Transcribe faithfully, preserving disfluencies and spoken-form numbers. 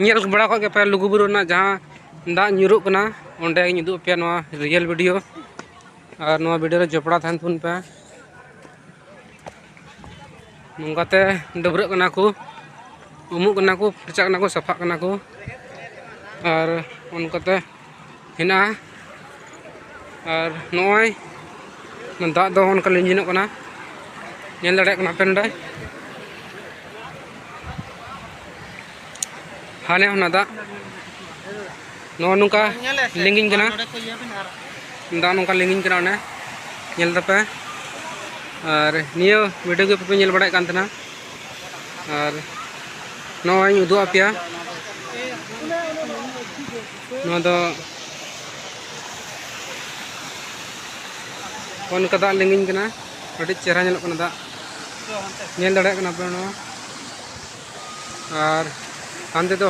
ᱧᱮᱞ ᱵᱟᱲᱟ ᱠᱚᱜ ᱜᱮᱯᱮ ᱞᱩᱜᱩᱵᱩᱨᱩ ᱨᱮᱱᱟᱜ ᱡᱟᱦᱟᱸ ᱫᱟᱜ ᱧᱩᱨᱩᱜ ᱠᱟᱱᱟ, ᱚᱸᱰᱮ ᱜᱤᱧ ᱩᱫᱩᱜ ᱟᱯᱮᱭᱟ ᱱᱚᱣᱟ real video᱾ ᱟᱨ ᱱᱚᱣᱟ video ᱨᱮ ᱡᱚᱯᱲᱟᱣ ᱛᱟᱦᱮᱱ ᱛᱟᱵᱚᱱ ᱯᱮ᱾ ᱱᱚᱝᱠᱟᱛᱮ ᱰᱟᱹᱵᱽᱨᱟᱹᱜ ᱠᱟᱱᱟ ᱠᱚ, ᱩᱢᱩᱜ ᱠᱟᱱᱟ ᱠᱚ, ᱯᱷᱟᱨᱪᱟᱜ ᱠᱟᱱᱟ ᱠᱚ, ᱥᱟᱯᱷᱟᱜ ᱠᱟᱱᱟ ᱠᱚ᱾ ᱟᱨ ᱚᱱᱠᱟᱛᱮ ᱦᱮᱱᱟᱜᱼᱟ᱾ ᱟᱨ ᱱᱚᱜᱼᱚᱭ ᱫᱟᱜ ᱫᱚ ᱚᱱᱠᱟ ᱞᱤᱸᱡᱤᱱᱚᱜ ᱠᱟᱱᱟ, ᱧᱮᱞ ᱫᱟᱲᱮᱭᱟᱜ ᱠᱟᱱᱟ ᱯᱮ ᱱᱚᱰᱮ᱾ ᱦᱟᱱᱮ ᱚᱱᱟ ᱫᱟᱜ ᱱᱚᱜᱼᱚ ᱱᱚᱝᱠᱟ ᱞᱤᱸᱜᱤᱱ ᱠᱟᱱᱟ, ᱫᱟᱜ ᱱᱚᱝᱠᱟ ᱞᱤᱸᱜᱤᱱ ᱠᱟᱱᱟ ᱚᱸᱰᱮ, ᱧᱮᱞ ᱫᱟᱯᱮ᱾ ᱟᱨ ᱱᱤᱭᱟᱹ video ᱜᱮ ᱯᱮ ᱧᱮᱞ ᱵᱟᱲᱟᱭᱮᱫ ᱠᱟᱱ ᱛᱟᱦᱮᱱᱟ᱾ ᱟᱨ ᱱᱚᱜᱼᱚᱭ ᱤᱧ ᱩᱫᱩᱜ ᱟᱯᱮᱭᱟ, ᱱᱚᱣᱟ ᱫᱚ ᱚᱱᱠᱟ ᱫᱟᱜ ᱞᱤᱸᱜᱤᱱ ᱠᱟᱱᱟ, ᱟᱹᱰᱤ ᱪᱮᱦᱨᱟ ᱧᱮᱞᱚᱜ ᱠᱟᱱᱟ ᱫᱟᱜ, ᱧᱮᱞ ᱫᱟᱲᱮᱭᱟᱜ ᱠᱟᱱᱟ ᱯᱮ ᱱᱚᱣᱟ᱾ ᱟᱨ ᱦᱟᱱᱛᱮ ᱫᱚ